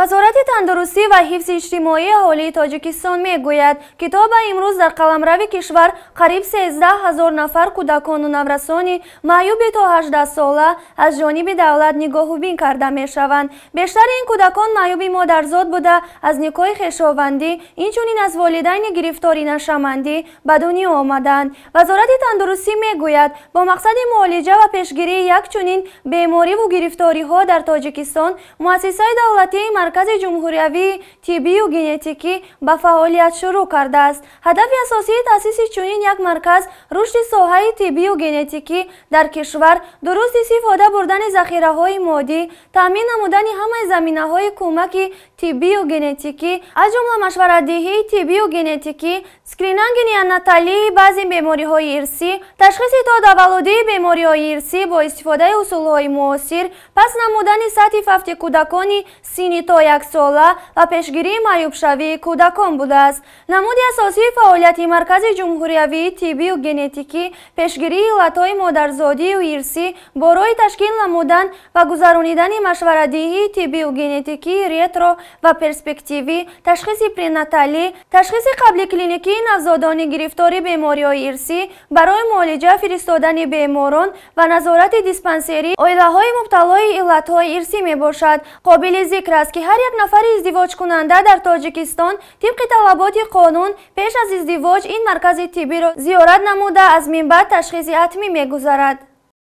Вазорати тандурустӣ ва ҳифзи иҷтимоии аҳолии Тоҷикистон мегӯяд, ки то ба имрӯз дар қаламрави кишвар қариб 13 ҳазор нафар кӯдакону наврасони маъюби то 18 сола аз ҷониби давлат нигоҳубин карда мешаванд. Бештари ин кӯдакон маъюби модарзод буда, аз никоҳи хешовандӣ, инчунин аз волидайни гирифтори нашъамандӣ ба дунё омаданд. Вазорати тандурустӣ мегӯяд, бо мақсади муолиҷа ва пешгирии як чунин бемориву гирифториҳо дар Тоҷикистон муассисаи давлатии Маркази ҷумҳуриявии тиббию генетикӣ ба фаъолият шурӯъ кардааст. Ҳадафи асосии таъсиси чунин як марказ рушди соҳаи тиббию генетикӣ дар кишвар, дуруст истифода бурдани захираҳои моддӣ, таъмин намудани ҳамаи заминаҳои кӯмаки тиббию генетикӣ, аз ҷумла машваратдиҳии тиббию генетикӣ, скрининги неонаталии баъзе бемориҳои ирсӣ, ташхиси то таваллудии бемориҳои ирсӣ бо истифодаи усулҳои муосир, паст намудани сатҳи фавти кӯдакони синни то 1 сола ва пешгирии маъюбшавии кӯдакон будааст. Намуди асосии фаъолияти Маркази ҷумҳуриявии тиббию генетикӣ пешгирии иллатҳои модарзодию ирсӣ бо роҳи ташкил намудан ва гузаронидани машваратдиҳии тиббию генетикии ретро ва перспективӣ, ташхиси пренаталӣ, ташхиси қабликлиникии навзодони гирифтори бемориҳои ирсӣ, барои муолиҷа фиристодани беморон ва назорати диспансерии оилаҳои мубталои иллатҳои ирсӣ мебошад. Қобили зикр аст, ки ҳар як нафари издивоҷкунанда дар Тоҷикистон тибқи талаботи қонун пеш аз издивоҷ ин маркази тиббиро зиёрат намуда, аз минбаъд ташхиси ҳатмӣ мегузарад.